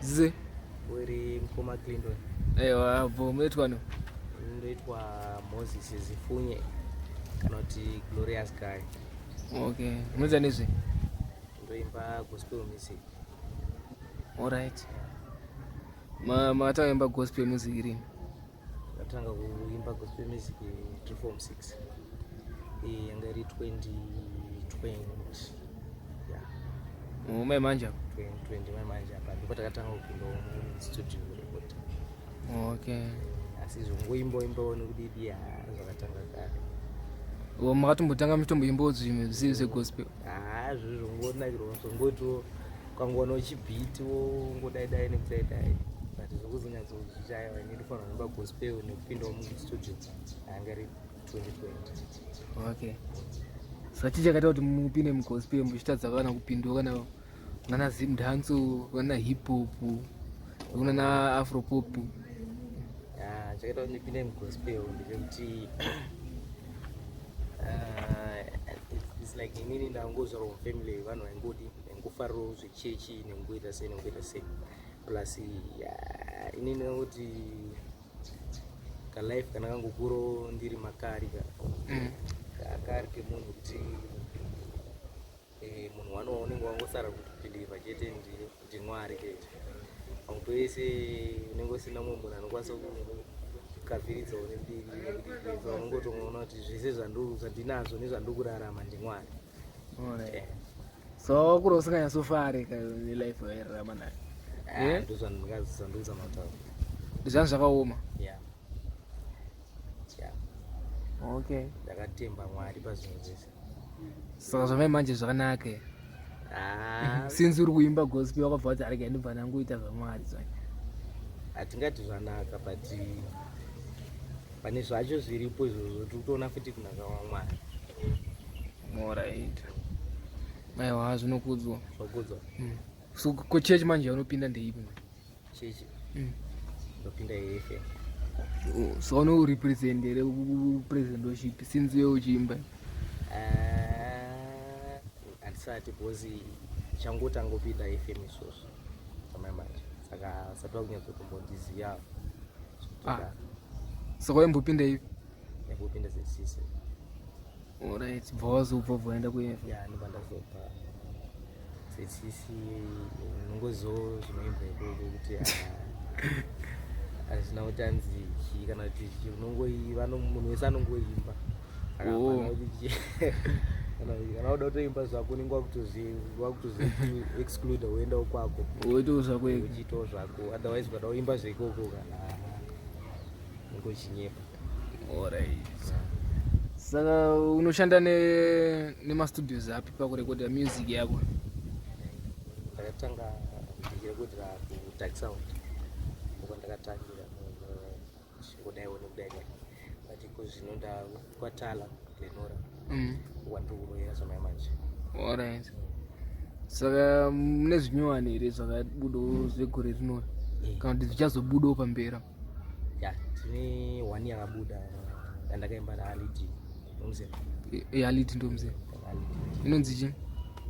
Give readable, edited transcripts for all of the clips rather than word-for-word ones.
Ze. Uri mukoma Clinton. Aiwa, bvo munoitwa no? Ndoitwa Moses Zifunye kana kuti Glorious Guy. Okay. Munoita nezve? Ndoimba gospel music. All right. Ma matanga imba gospel music rini? Ndakatanga kuimba gospel music tiri form 6. Eh, yanga iri 2020. Yeah. Oh, mai manje apa? 2020 mai manje apa ndipo takatanga kupinda mu studio record. Okay. Asi zvongoimba imbawo nekudidi zvakatanga kare. Oh, makatombotanga muchitomboimbawo zvimwe zvisiri zvegospel? Ah, zviri zvongonakirwa zvongotiwo ukangowana uchibhiti wongodai dai nekudai dai but zvokuzonyatsozvichaiwa ini ndofanira kuimba gospel nekupindawo mustudio anga ri 2020. Okay. Saka chii chakaita kuti mupinde mugospel muchitadza kana kupindawo kana kunana zimdhanso, kunana hip hop, kunana afro pop? Ah, chakaita kuti ndipinde mugospel ndechekuti it's like inini ndangozvarwa mufamily vanhu vaingodi vaingofarirawo zvechechi nengoita sei nengoita sei plus inini ndangoti kalife kana kangokurawo ndiri makari ka kakari kemunhu kuti eh, munhu wano unenge wangosara kuti kubhilivha chete ndimwari chete pamwe pese unenge usina mumwe munhu anokwanisa kukaviridzawo nekudii nekudii so unongotoona kuti zvese zvandinazvo nezvandiri kurarama ndimwari. Alright. So wakura usinganyatsofare ka nelife yairarama nayo. Ah, Eh? ndozvandikazandikuzama kutaura. Ndizvanga zvakaoma. Yeah. Okay. Ndakatemba Mwari pazvinhu zvese. Saka zvamai manje zvakanaka here? Ah, Since uri kuimba gospel wakabva wati arega ndibva ndangoita zvaMwari zvanje. Hatingati zvanaka, but pane zvacho zviripo izvozvo tiri kutoona futi kunaka kwaMwari. Alright. Aiwa, zvinokudzwa. Zvokudzwa. So kuchechi manje yaunopinda ndeipi manje? Chechi ndopinda yefe. Oh, so unorepresent here presidentship since iwe uchiimba? Ah, handisati because changotangopinda FM izvozvo zvamai manje, saka sati vakunyatsotombondiziva. Ah. Saka waimbopinda ipi? Yambopinda ZCC. Alright, bva wazobva bva waenda kuEFM. Ya, ndobva ndazobva ZCC, unongozivawo zvinoimbwa ikoko kuti ah, hazvina kuti anzi chii kana kuti chii, unongoiva munhu wese anongoimba. Saka hapana kuti chii kana uda kutoimba zvako unenge wakutozvi exclude woendawo kwako. Woitawo zvako ega. Uchiitawo zvako, otherwise ukada kuimba zveikoko kana unenge uchinyepa. Alright. Saka unoshanda nemastudios api pakurekodha music yako? Ndakatanga ndichirekodera kuDark Sound, uko ndakatangira chingodaiwo nekudai dai, but iko zvino ndakwatala Glenora wandiri kuroyera zvamai manje. Alright. Saka mune zvinyowani here zvakabudawo zvegore rinori kana kuti zvichazobudawo pamberi? Ya, tine one yakabuda yandakaimba naAlidi ndomuziva. Alidi ndomuziva. Inonzi chii?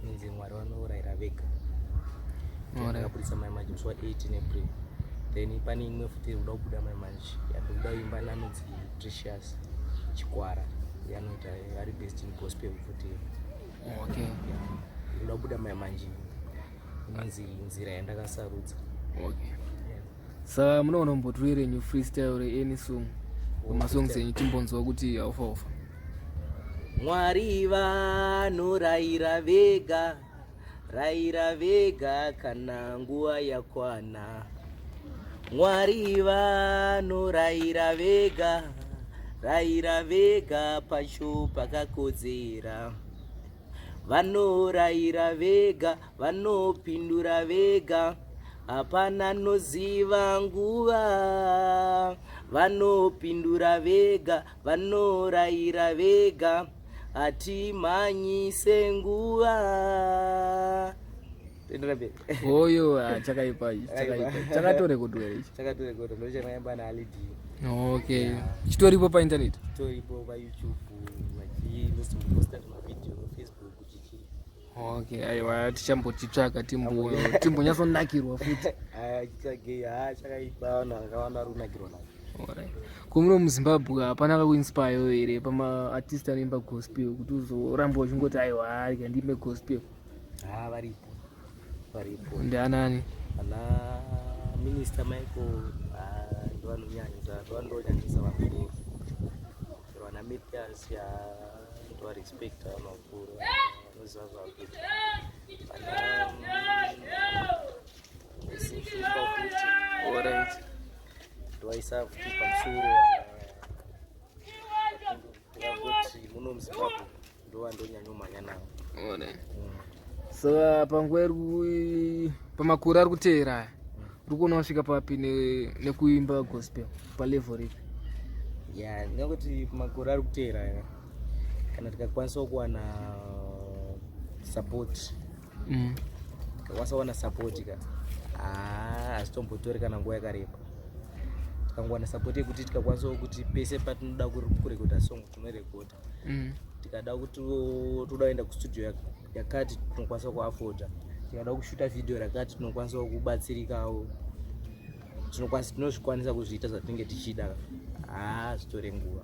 Inonzi Mwari Vanorayira Vega. Ndakabudisa mai manje musi wa18 April. Then pane imwe futi iri kuda kubuda mai manje yandikuda kuimba nanonzi Precious Chikwara, yanoita ari based in gospel futi. Yeah. Iri kuda kubuda mai manje, inonzi Nzira Yandakasarudza. Yeah. Saka munoona mboturire new freestyle reany song, masongs enyu, timbonzwa kuti haufa ufa. Mwari vanorayira vega, rayira vega kana nguva yakwana. Mwari vanorayira vega, rayira vega pacho pakakodzera. Vanorayira vega, vanopindura vega, hapana noziva nguva. Vanopindura vega, vanorayira vega, hatimhanyise nguva. Tendera mberi. Oyo, ah, chakaipa ichi, chakaipa, chakatorekodwa ichi? Chakatorekodwa, ndochakaimba naAlidi. Okay, chitoripo painternet? Chitoripo paYouTube, vachinosimboposta zvimavideo, Facebook chichi. Okay, aiwa, tichambochitsvaga timbonyatsonakirwa futi. Chitsvagei, ha, chakaipa, vanhu vakawanda vari kunakirwa nacho. Alright. Kumuno muZimbabwe hapana kakuinspire here pamaartist anoimba gospel kuti uzoramba uchingoti, aiwa, rega ndiimbe gospel? Ha, varipo, varipo. Ndianani? Ana Minister Michael ndovanonyanyisa, ndovanonyanyisa vakuru. Chero vana Mathias ndovarespecta, vanhu vakuru vanoziva zvakuita. Vana Shumba futi. Ndovaisa futi pamusoro. Ndingangoti muno muZimbabwe ndovandonyanyomhanya navo. Saka panguva iri pamakore ari kuteera aya, uri kuona wasvika papi nekuimba gospel, palevel ripi? Ya, ndingangoti makore ari kuteera aya, kana tikakwanisawo kuwana support, tikakwanisa kuwana support ka, hazitombotori kana nguva yakareba. Tikangowana support yekuti tikakwanisawo kuti pese patinoda kurekodha song tinorekodha, tikada kuti toda kuenda kustudio yakati tinokwanisa kuafforda, tikada kushuta vhidhiyo rakati tinokwanisawo kubatsirikawo, tinozvikwanisa kuzviita zvatinenge tichida. Haa, zvitore nguva,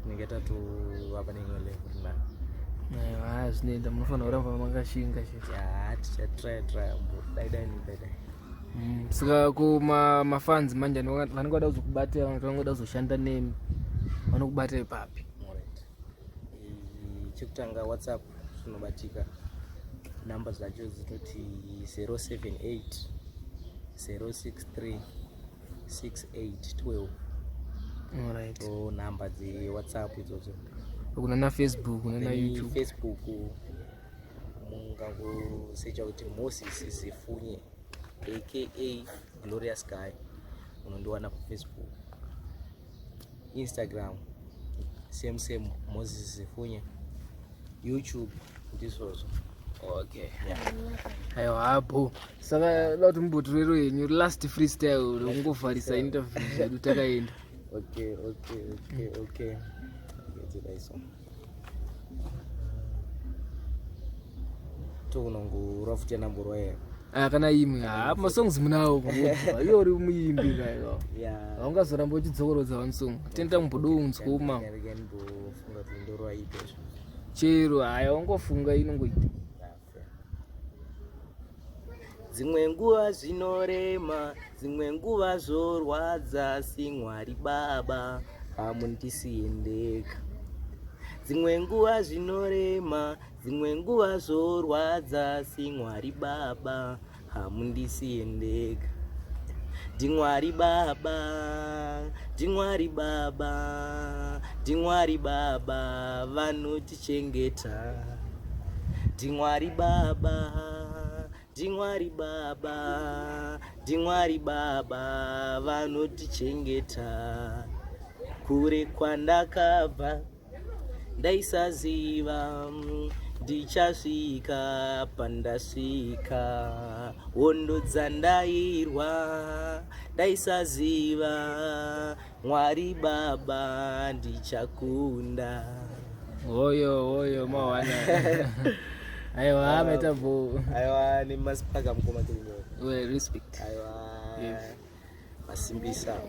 tinenge tatova pane imwe level nani. Aiwa, zvinoenda, munofanira kuramba makashinga chete. Ya, tichatrya trya, dai dai dai dai. Saka ko mafans manje vanenge vada kuzokubatira, kana kuti vanenge vada kuzoshanda nemi, vanokubata ipapi? Alright. Chekutanga WhatsApp zvinobatika, namba dzacho dzinoti 078 063 6812. To namba dzeWhatsApp idzodzo. Kuna na Facebook, kuna na Then YouTube? Facebook mungangosecha kuti Moses Zifunye aka Glorious Guy, unondiwana kuFacebook. Instagram same same, Moses Zifunye. YouTube ndizvozvo. Okay. Yeah. Aiwa, hapo saka da kuti mumbotorero yenyu last freestyle rekungovharisa interview zvedu, takaenda. Okay, dzidaiso tokunongorwa futi yanamborwa here? Ah, kana imwe. Ha, masongs munawo, iwe uri muimbi kaiwa. Yeah. Haungazoramba uchidzokorodza one song, tenda mumbodounzwa uma. Ndimbofunga kuti ndorwa ipi izvo. Chero, haya, wangofunga inongoita. Dzimwe nguva zvinorema, dzimwe nguva zvorwadza, siMwari Baba hamundisiye ndega. Dzimwe nguva zvinorema, dzimwe nguva zvorwadza, siMwari Baba hamundisiye ndega. NdiMwari Baba, ndiMwari Baba, ndiMwari Baba vanotichengeta. NdiMwari Baba, ndiMwari Baba, ndiMwari Baba vanotichengeta. Kure kwandakabva ndaisaziva ndichasvika pandasvika. Hondo dzandairwa ndaisaziva Mwari Baba ndichakunda. Oyo oyo mawana, aiwa, maita bo. Aiwa, nemasipaka mukoma Kirinyo. Well, respect. Aiwa. Yes. Masimbisa.